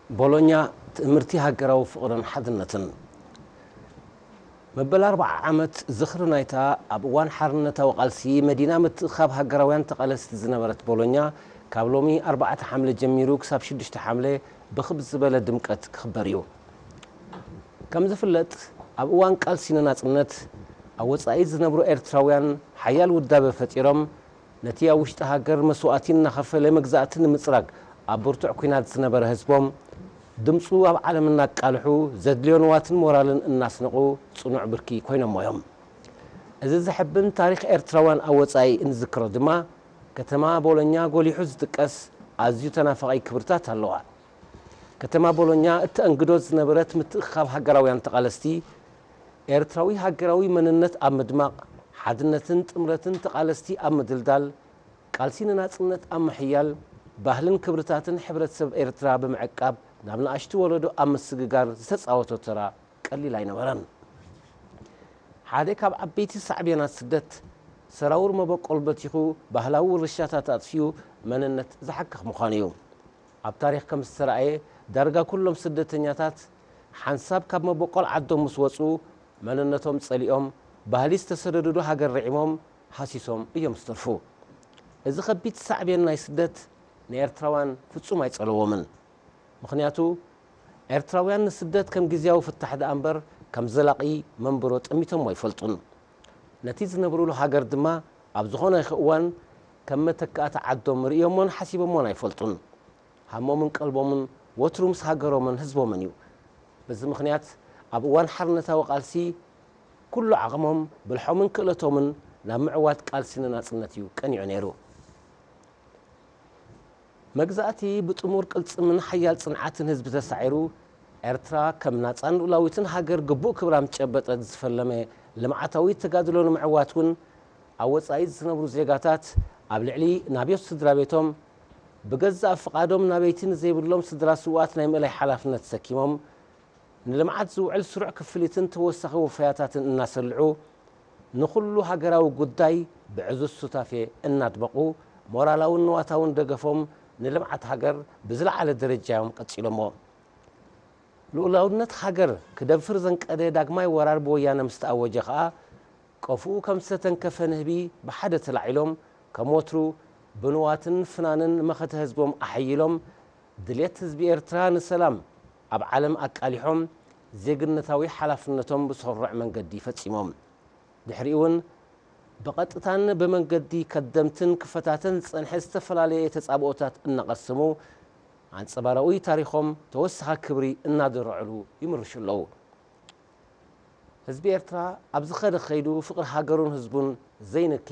ቦሎኛ ትእምርቲ ሃገራዊ ፍቕርን ሓድነትን። መበል ኣርብዓ ዓመት ዝኽሪ ናይታ ኣብ እዋን ሓርነታዊ ቃልሲ መዲና ምትእኻብ ሃገራውያን ተቓለስቲ ዝነበረት ቦሎኛ፣ ካብ ሎሚ ኣርባዕተ ሓምለ ጀሚሩ ክሳብ ሽዱሽተ ሓምለ ብኽብ ዝበለ ድምቀት ክኽበር እዩ። ከም ዝፍለጥ፣ ኣብ እዋን ቃልሲ ንናጽነት፣ ኣብ ወጻኢ ዝነብሩ ኤርትራውያን ሓያል ውዳበ ፈጢሮም፣ ነቲ ኣብ ውሽጢ ሃገር መስዋእቲ እናኸፈለ መግዛእቲ ንምጽራግ ኣብ ብርቱዕ ኲናት ዝነበረ ህዝቦም፣ ድምጹ ኣብ ዓለም እናቃልሑ፣ ዘድልዮ ንዋትን ሞራልን እናስነቑ ጽኑዕ ብርኪ ኮይኖሞ እዮም። እዚ ዘሕብን ታሪኽ ኤርትራውያን ኣብ ወጻኢ እንዝክሮ ድማ፣ ከተማ ቦሎኛ ጎሊሑ ዝጥቀስ ኣዝዩ ተናፋቒ ክብርታት ኣለዋ። ከተማ ቦሎኛ እተኣንግዶ ዝነበረት ምትእኽኻብ ሃገራውያን ተቓለስቲ፣ ኤርትራዊ ሃገራዊ መንነት ኣብ ምድማቕ፣ ሓድነትን ጥምረትን ተቓለስቲ ኣብ ምድልዳል፣ ቃልሲ ንናጽነት ኣብ ምሕያል፣ ባህልን ክብርታትን ሕብረተሰብ ኤርትራ ብምዕቃብ ናብ ንኣሽቱ ወለዶ ኣብ ምስግጋር ዝተጻወቶ ተራ ቀሊል ኣይነበረን። ሓደ ካብ ዓበይቲ ሳዕቤናት ስደት፣ ሰራውር መበቆል በቲኹ ባህላዊ ውርሻታት ኣጥፊኡ መንነት ዝሓክኽ ምዃኑ እዩ። ኣብ ታሪኽ ከም ዝተራእየ፣ ዳርጋ ኩሎም ስደተኛታት ሓንሳብ ካብ መበቆል ዓዶም ምስ ወጹ፣ መንነቶም ጸሊኦም፣ ባህሊ ዝተሰደድሉ ሃገር ርዒሞም፣ ሃሲሶም እዮም ዝተርፉ። እዚ ከቢድ ሳዕቤን ናይ ስደት ንኤርትራውያን ፍጹም ኣይጸለዎምን። ምኽንያቱ፣ ኤርትራውያን ንስደት ከም ግዝያዊ ፍታሕ ደኣ እምበር ከም ዘላቒ መንብሮ ጠሚቶሞ ኣይፈልጡን። ነቲ ዝነብሩሉ ሃገር ድማ ኣብ ዝኾነ ይኹ እዋን ከም መተካእታ ዓዶም ርእዮሞን ሓሲቦሞን ኣይፈልጡን። ሃሞምን ቀልቦምን ወትሩ ምስ ሃገሮምን ህዝቦምን እዩ። በዚ ምኽንያት ኣብ እዋን ሓርነታዊ ቃልሲ ኩሉ ዓቕሞም፣ ብልሖምን ክእለቶምን ናብ ምዕዋት ቃልሲ ንናጽነት እዩ ቀኒዑ ነይሩ። መግዛእቲ ብጥሙር ቅልጽምን ሓያል ጽንዓትን ህዝቢ ተሳዒሩ፣ ኤርትራ ከም ናጻን ልኡላዊትን ሃገር ግቡእ ክብራ ምስ ጨበጠት ዝፈለመ ልምዓታዊ ተጋድሎ ንምዕዋት እውን ኣብ ወጻኢ ዝነብሩ ዜጋታት ኣብ ልዕሊ ናብዮት ስድራ ቤቶም ብገዛእ ፍቓዶም ናበይቲ ንዘይብሎም ስድራ ስውኣት ናይ ምእላይ ሓላፍነት ተሰኪሞም ንልምዓት ዝውዕል ስሩዕ ክፍሊትን ተወሳኺ ወፈያታትን እናሰልዑ ንኹሉ ሃገራዊ ጉዳይ ብዕዙዝ ሱታፌ እናድመቑ ሞራላውን ንዋታውን ደገፎም ንልምዓት ሃገር ብዝለዓለ ደረጃ እዮም ቀጺሎሞ። ልኡላውነት ሃገር ክደፍር ዘንቀደ ዳግማይ ወራር ብወያነ ምስ ተኣወጀ ኸኣ፣ ቆፍኡ ከም ዝተተንከፈ ንህቢ ብሓደ ተላዒሎም፣ ከም ወትሩ ብንዋትን ፍናንን መኸተ ህዝቦም ኣሐይሎም፣ ድልየት ህዝቢ ኤርትራ ንሰላም ኣብ ዓለም ኣቃሊሖም፣ ዜግነታዊ ሓላፍነቶም ብሰሩዕ መንገዲ ፈጺሞም። ድሕሪኡ እውን ብቐጥታን ብመንገዲ ከደምትን ክፈታተን ዝጸንሐ ዝተፈላለየ ተጻብኦታት እናቐሰሙ፣ ኣንጸባራዊ ታሪኾም ተወሳኺ ክብሪ እናደረዑሉ ይምርሹ ኣለዉ። ህዝቢ ኤርትራ ኣብ ዝኸደ ከይዱ ፍቕሪ ሃገሩን ህዝቡን ዘይንኪ፣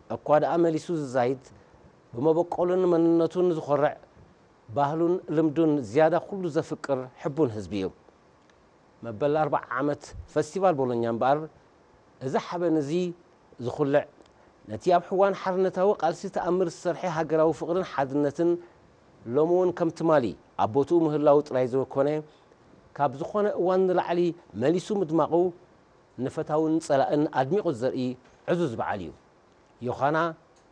እኳ ደኣ መሊሱ ዝዛይድ፣ ብመበቆሉን መንነቱን ዝኾርዕ፣ ባህሉን ልምዱን ዝያዳ ኩሉ ዘፍቅር ሕቡን ህዝቢ እዩ። መበል ኣርብዓ ዓመት ፈስቲቫል ቦሎኛ እምበኣር፣ እዚ ሓበን እዚ ዝኹልዕ፣ ነቲ ኣብ ሕዋን ሓርነታዊ ቃልሲ ተኣምር ዝሰርሐ ሃገራዊ ፍቕርን ሓድነትን ሎሚ እውን ከም ትማሊ ኣብ ቦትኡ ምህላው ጥራይ ዘይኮነ፣ ካብ ዝኾነ እዋን ንላዕሊ መሊሱ ምድማቑ፣ ንፈታውን ጸላእን ኣድሚቑ ዘርኢ ዕዙዝ በዓል እዩ። ዮኻና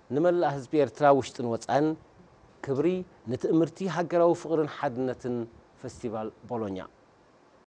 ንመላእ ህዝቢ ኤርትራ ውሽጥን ወጻእን፣ ክብሪ ንትእምርቲ ሃገራዊ ፍቕርን ሓድነትን ፈስቲቫል ቦሎኛ።